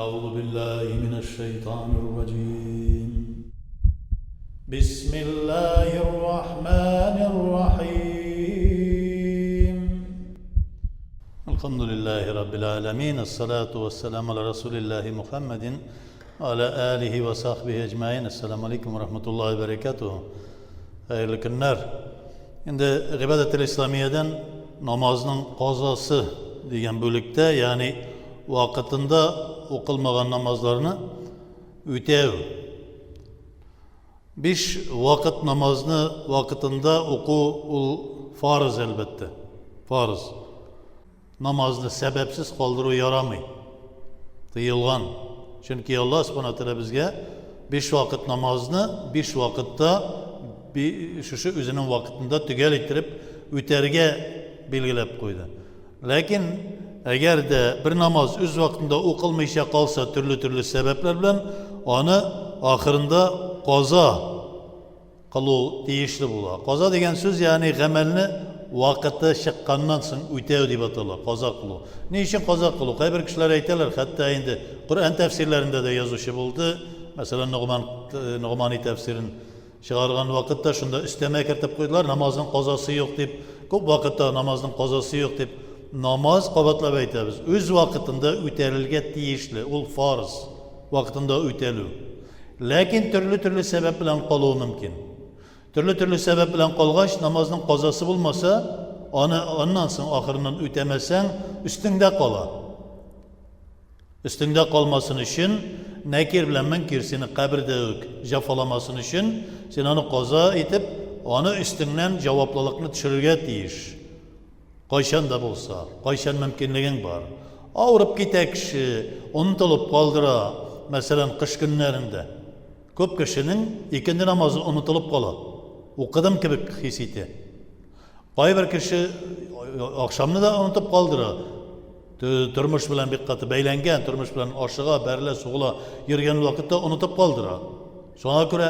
أعوذ بالله من الشيطان الرجيم بسم الله الرحمن الرحيم الحمد لله رب العالمين الصلاة والسلام على رسول الله محمد وعلى آله وصحبه أجمعين السلام عليكم ورحمة الله وبركاته Хәерле көннәр. Инде Гыйбадәтел Исламиядән намазның казасы дигән бүлектә, ягъни вакытында укылмаган намазларны үтәү. Биш вакыт намазны вакытында уку ул фарыз әлбәттә. Фарыз. Намазны сәбәпсез калдыру ярамый. Тыелган. Чөнки Аллаһ Субхана Тәгалә безгә биш вакыт намазны биш вакытта шушы үзенең вакытында төгәл иттереп үтәргә билгеләп куйды. Ләкин әгәр дә бер намаз үз вакытында укылмыйча калса төрле-төрле сәбәпләр белән, аны ахырында каза кылу тиешле була. Каза дигән сүз, ягъни гамәлне вакыты чыкканнан соң үтәү дип атала, каза кылу. Ни өчен каза кылу? Кайбер кешеләр әйтәләр, хәтта инде Коръән тәфсирләрендә дә язучы булды. Мәсәлән, Ногман Ногмани тәфсирен чыгарган вакытта шунда өстәмә кертеп куйдылар, намазның казасы юк дип. Күп вакытта намазның казасы юк дип. Намаз, кабатлап әйтәбез, үз вакытында үтәлергә тиешле, ул фарз, вакытында үтәлү. Ләкин төрле-төрле сәбәп белән калуы мөмкин. Төрле-төрле сәбәп белән калгач, намазның казасы булмаса, аны аннан соң ахырыннан үтәмәсәң, өстеңдә кала. Өстеңдә калмасын өчен, Нәкир белән Мөнкир сине кабердә үк җәфаламасын өчен, син аны каза итеп, аны өстеңнән җаваплылыкны төшерергә тиеш. Кайчан да булса, кайчан мөмкинлегең бар. Авырып китә кеше, онытылып калдыра, мәсәлән, кыш көннәрендә. Күп кешенең икенде намазы онытылып кала. Укыдым кебек хис итә. Кайбер кеше ахшамны да онытып калдыра. Тормыш белән бик каты бәйләнгән, тормыш белән ашыга, бәрелә, сугыла йөргән вакытта онытып калдыра. Шуңа күрә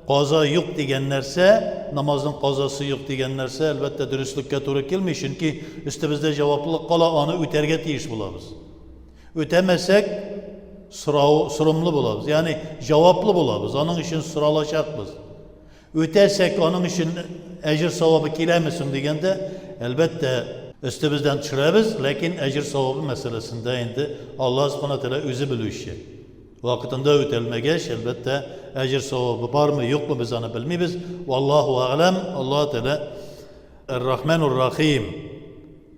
каза юк дигән нәрсә, намазның казасы юк дигән нәрсә, әлбәттә, дөреслеккә туры килми, чөнки өстебездә җаваплылык кала, аны үтәргә тиеш булабыз. Үтәмәсәк, сорау, сорымлы булабыз, ягъни җаваплы булабыз, аның өчен соралачакбыз. Үтәсәк, аның өчен әҗер савабы киләме соң дигәндә, әлбәттә, өстебездән төшерәбез, ләкин әҗер савабы мәсьәләсендә инде Аллаһ Субхана Тәгалә үзе белүче. Вакытында үтәлмәгәч, әлбәттә, әҗер савабы бармы, юкмы, без аны белмибез. Валлаһу әгъләм, Аллаһ Тәгалә Эр-Рахманур Рахим.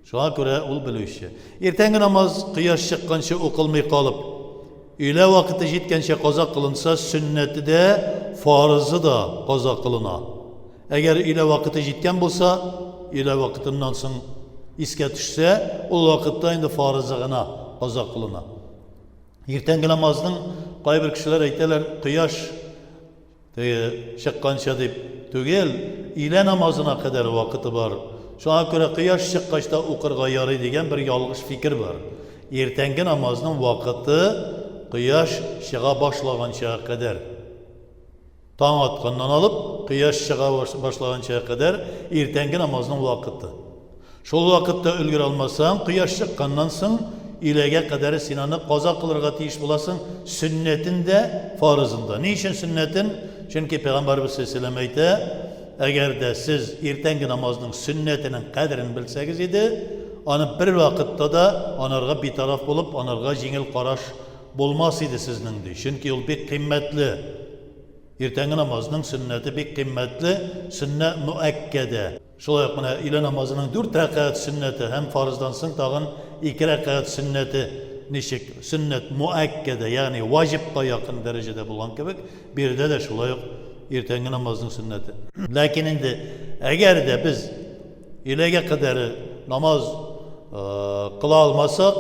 Шуңа күрә ул белүче. Иртәнге намаз кояш чыкканчы укылмый калып, өйлә вакыты җиткәнчә каза кылынса, сөннәте дә, фарызы да каза кылына. Әгәр өйлә вакыты җиткән булса, өйлә вакытыннан соң искә төшсә, ул вакытта инде фарызы гына каза кылына. Иртәнге намазның кайбер кешеләр әйтәләр, кояш теге чыкканча дип түгел, өйлә намазына кадәр вакыты бар. Шуңа күрә кояш чыккач та укырга ярый дигән бер ялгыш фикер бар. Иртәнге намазның вакыты кояш чыга башлаганча кадәр. Таң атканнан алып, кояш чыга башлаганча кадәр иртәнге намазның вакыты. Шул вакытта өлгерә алмасаң, кояш чыкканнан соң өйләгә кадәр син аны каза кылырга тиеш буласың, сөннәтен дә, фарызын да. Ни өчен сөннәтен? Чөнки Пәйгамбәрбез саллаллаһу алейһи әйтә, әгәр дә сез иртәнге намазның сөннәтенең кадерен белсәгез иде, аны бер вакытта да анарга битараф булып, анарга җиңел караш булмас иде сезнең, ди. Чөнки ул бик кыйммәтле. Иртәнге намазның сөннәте бик кыйммәтле, сөннә муәккәдә. Шулай ук менә өйлә намазының дүрт рәкәгать сөннәте һәм фарыздан соң тагын ике рәкәгать сөннәте ничек сөннәт муәккәдә, ягъни ваҗибка якын дәрәҗәдә булган кебек, биредә дә шулай ук иртәнге намазның сөннәте. Ләкин инде әгәр дә без өйләгә кадәр намаз кыла алмасак,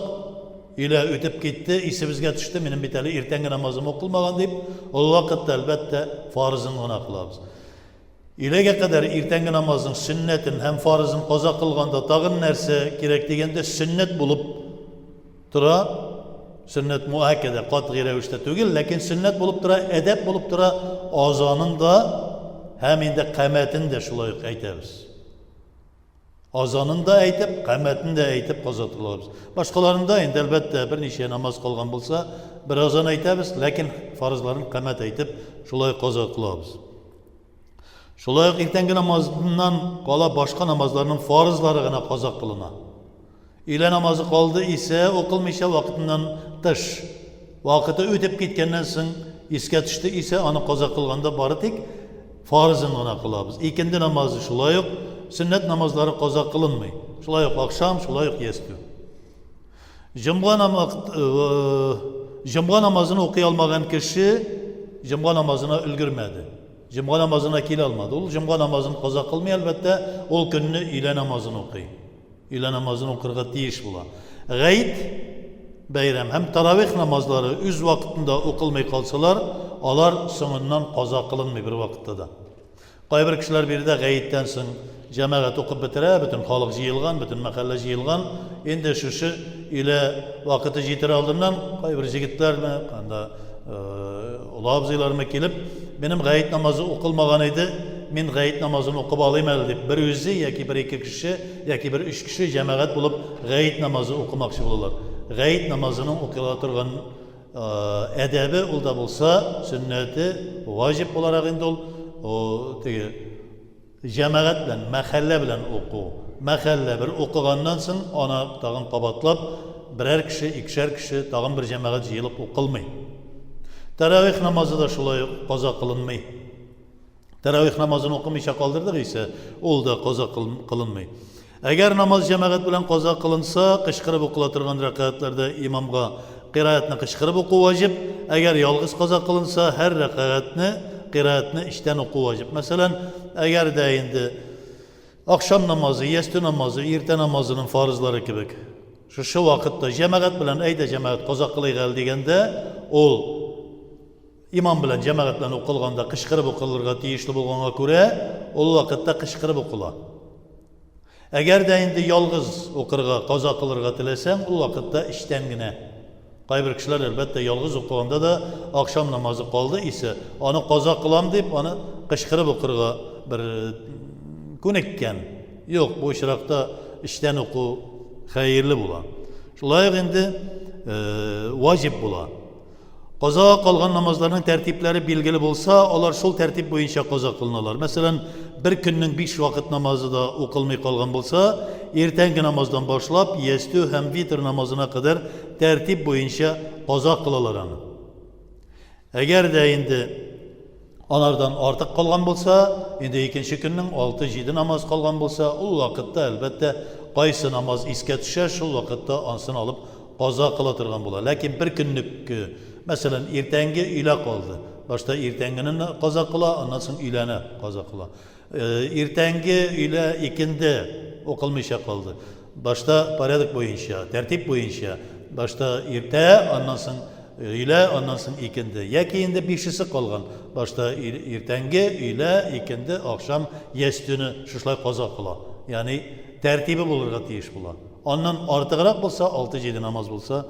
өйлә үтеп китте, исебезгә төште, минем бит әле иртәнге намазым укылмаган дип, ул вакытта әлбәттә фарызын гына кылабыз. Өйләгә кадәр иртәнге намазның сөннәтен һәм фарызын каза кылганда тагын нәрсә кирәк дигәндә, сөннәт булып тора, сөннәт муаккәдә, катгый рәвештә түгел, ләкин сөннәт булып тора, әдәп булып тора, азанын да һәм инде камәтен дә шулай ук әйтәбез. Азанын да әйтеп, камәтен дә әйтеп каза кылабыз. Башкаларында инде, әлбәттә, берничә намаз калган булса, бер азан әйтәбез, ләкин фарызларын камәт әйтеп, шулай каза кылабыз. Шулай ук иртәнге намазыннан кала башка намазларның фарызлары гына каза кылына. Өйлә намазы калды исә, укылмыйча вакытыннан тыш, вакыты үтеп киткәннән соң искә төште исә, аны каза кылганда бары тик фарызын гына кылабыз. Икенде намазы шулай ук, сөннәт намазлары каза кылынмый. Шулай ук ахшам, шулай ук ястү. Җомга намаз, җомга намазын укый алмаган кеше җомга намазына өлгермәде. Җомга намазына килә алмады. Ул җомга намазын каза кылмый, әлбәттә, ул көнне өйлә намазын укый. Өйлә намазын укырга тиеш була. Гает бәйрәм һәм таравих намазлары үз вакытында укылмый калсалар, алар соңыннан каза кылынмый бер вакытта да. Кайбер кешеләр биредә гаеттән соң җәмәгать укып бетерә, бөтен халык җыелган, бөтен мәхәллә җыелган. Инде шушы өйлә вакыты җитер алдыннан кайбер җегетләрме, анда олы абзыйлармы килеп, минем гает намазы укылмаган иде, мин гает намазын укып алыйм әле дип, бер үзе яки бер-ике кеше, яки бер өч кеше җәмәгать булып гает намазы укымакчы булалар. Гает намазының укыла торган әдәбе ул да булса, сөннәте, ваҗиб буларак инде ул, о, теге җәмәгать белән, мәхәллә белән уку. Мәхәллә бер укыганнан соң, аны тагын кабатлап, берәр кеше, икешәр кеше, тагын бер җәмәгать җыелып укылмый. Тәравих намазы да шулай ук каза кылынмый. Тәравих намазын укымыйча калдырдык исә, ул да каза кылынмый. Әгәр намаз җәмәгать белән каза кылынса, кычкырып укыла торган рәкәгатьләрдә имамга кыйраатны кычкырып уку ваҗиб. Әгәр ялгыз каза кылынса, һәр рәкәгатьне кыйраатны эчтән уку ваҗиб. Мәсәлән, әгәр дә инде ахшам намазы, ястү намазы, иртә намазының фарызлары кебек, шушы вакытта җәмәгать белән, әйдә җәмәгать каза кылыйк әле дигәндә, ул Имам белән, җәмәгать белән укылганда кычкырып укылырга тиешле булганга күрә, ул вакытта кычкырып укыла. Әгәр дә инде ялгыз укырга, каза кылырга теләсәң, ул вакытта эчтән генә. Кайбер кешеләр, әлбәттә, ялгыз укыганда да ахшам намазы калды исә, аны каза кылам дип, аны кычкырып укырга бер күнеккән. Юк, бу очракта эчтән уку хәерле була. Шулай ук инде ваҗиб була. Казага калган намазларның тәртипләре билгеле булса, алар шул тәртип буенча каза кылыналар. Мәсәлән, бер көннең биш вакыт намазы да укылмый калган булса, иртәнге намаздан башлап, ястү һәм витр намазына кадәр тәртип буенча каза кылалар аны. Әгәр дә инде Анардан артык калган булса, инде икенче көннең алты-җиде намаз калган булса, ул вакытта, әлбәттә, кайсы намаз искә төшә, шул вакытта ансын алып каза кыла торган була. Ләкин бер көнлекке, мәсәлән, иртәнге өйлә калды. Башта иртәнгене каза кыла, аннан соң өйләне каза кыла. Иртәнге өйлә икенде укылмыйча калды. Башта порядок буенча, тәртип буенча, башта иртә, аннан соң өйлә, аннан соң икенде. Яки инде бишесе калган. Башта иртәнге, өйлә, икенде, ахшам, ястүне шушылай каза кыла. Ягъни тәртибе булырга тиеш була. Аннан артыграк булса, алты-җиде намаз булса,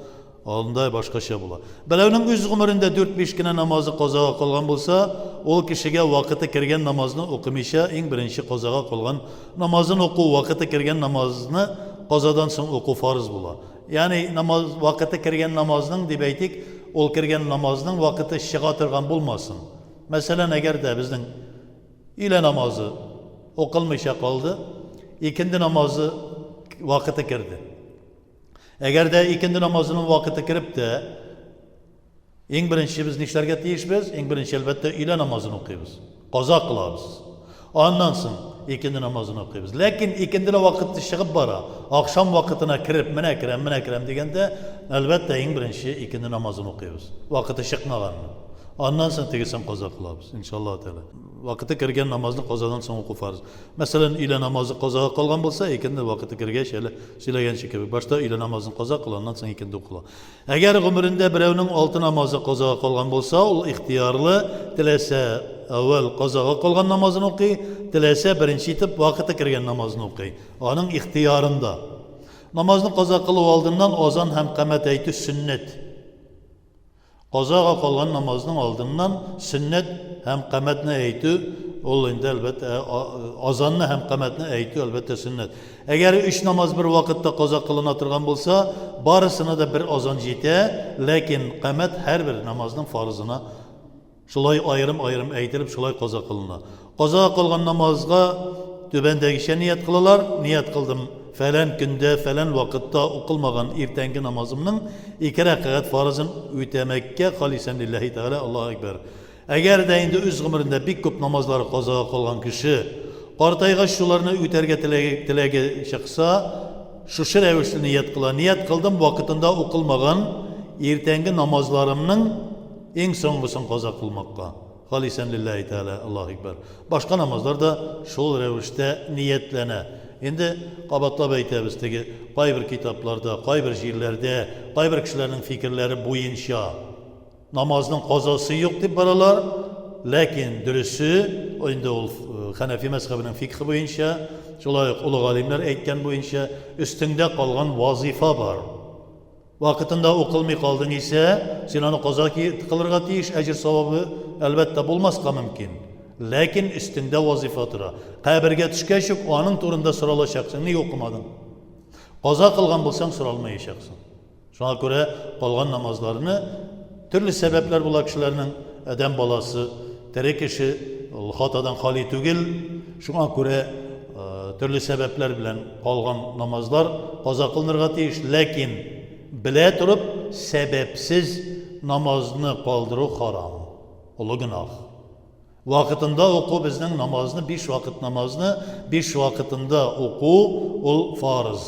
Анда башкача була. Берәүнең үз гомерендә дүрт-биш кенә намазы казага калган булса, ул кешегә вакыты кергән намазны укымыйча, иң беренче казага калган намазын уку, вакыты кергән намазны казадан соң уку фарыз була. Ягъни намаз вакыты кергән намазның дип әйтик, ул кергән намазның вакыты чыга торган булмасын. Мәсәлән, әгәр дә безнең өйлә намазы укылмыйча калды, икенде намазы вакыты керде. Әгәр дә икенде намазының вакыты кереп тә, иң беренче без нишләргә тиешбез? Иң беренче, әлбәттә, өйлә намазын укыйбыз. Каза кылабыз. Аннан соң икенде намазын укыйбыз. Ләкин икенде дә вакыты чыгып бара. Ахшам вакытына кереп, менә керәм, менә керәм дигәндә, әлбәттә, иң беренче икенде намазын укыйбыз. Вакыты чыкмаганны. Аннан соң тегесен каза кылабыз, иншаллаһ тәгалә. Вакыты кергән намазны казадан соң уку фарыз. Мәсәлән, өйлә намазы казага калган булса, икенде вакыты кергәч, әле сөйләгәнче кебек, башта өйлә намазын каза кыл, аннан соң икенде укыла. Әгәр гомерендә берәүнең алты намазы казага калган булса, ул ихтыярлы, теләсә әүвәл казага калган намазын укый, теләсә беренче итеп вакыты кергән намазын укый. Аның ихтыярында. Намазны каза кылу алдыннан азан һәм камәт әйтү сөннәт. Казага калган намазның алдыннан сөннәт һәм камәтне әйтү ул инде әлбәттә азанны һәм камәтне әйтү әлбәттә сөннәт. Әгәр өч намаз бер вакытта каза кылына торган булса, барысына да бер азан җитә, ләкин камәт һәрбер намазның фарызына шулай аерым-аерым әйтелеп, шулай каза кылына. Казага калган намазга түбәндәгечә ният кылалар, ният кылдым фәлән көндә, фәлән вакытта укылмаган иртәнге намазымның ике рәкәгать фарызын үтәмәккә халисан лилләһи тәгалә, Аллаһу әкбәр. Әгәр дә инде үз гомерендә бик күп намазлары казага калган кеше, картайгач шуларны үтәргә теләге, теләге чыкса, шушы рәвешле ният кыла, ният кылдым вакытында укылмаган иртәнге намазларымның иң соңгысын каза кылмакка. Халисән лилләһи тәгалә, Аллаһу әкбәр. Башка намазлар да шул рәвештә ниятләнә. Инде кабатлап әйтәбез, теге кайбер китапларда, кайбер җирләрдә, кайбер кешеләрнең фикерләре буенча намазның казасы юк дип баралар, ләкин дөресе, инде ул Хәнәфи мәзхәбенең фикхе буенча, шулай ук олы галимнәр әйткән буенча, өстеңдә калган вазифа бар. Вакытында укылмый калдың исә, син аны каза кылырга тиеш, әҗер савабы, әлбәттә, булмаска мөмкин. Ләкин өстеңдә вазифа тора. Кабергә төшкәч үк аның турында соралачаксың, ник укымадың? Каза кылган булсаң, соралмаячаксың. Шуңа күрә калган намазларны төрле сәбәпләр була кешеләрнең, адәм баласы, тере кеше, ул хатадан хали түгел. Шуңа күрә төрле сәбәпләр белән калган намазлар каза кылынырга тиеш, ләкин белә торып сәбәпсез намазны калдыру харам, олы гөнаһ. Вакытында уку безнең намазны, биш вакыт намазны биш вакытында уку ул фарыз.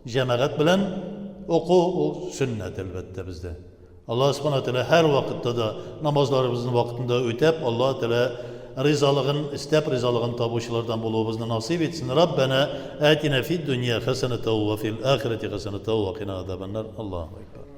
Җәмәгать белән уку ул сөннәт, әлбәттә, бездә. Аллаһ Субхана Тәгалә һәр вакытта да намазларыбызны вакытында үтәп, Аллаһ Тәгалә ризалыгын эстәп, ризалыгын табучылардан булуыбызны насыйп итсен. Раббана атина фид дөнья хәсәнәтә ва фил ахирәти хәсәнәтә ва кина азабаннар. Аллаһу акбар.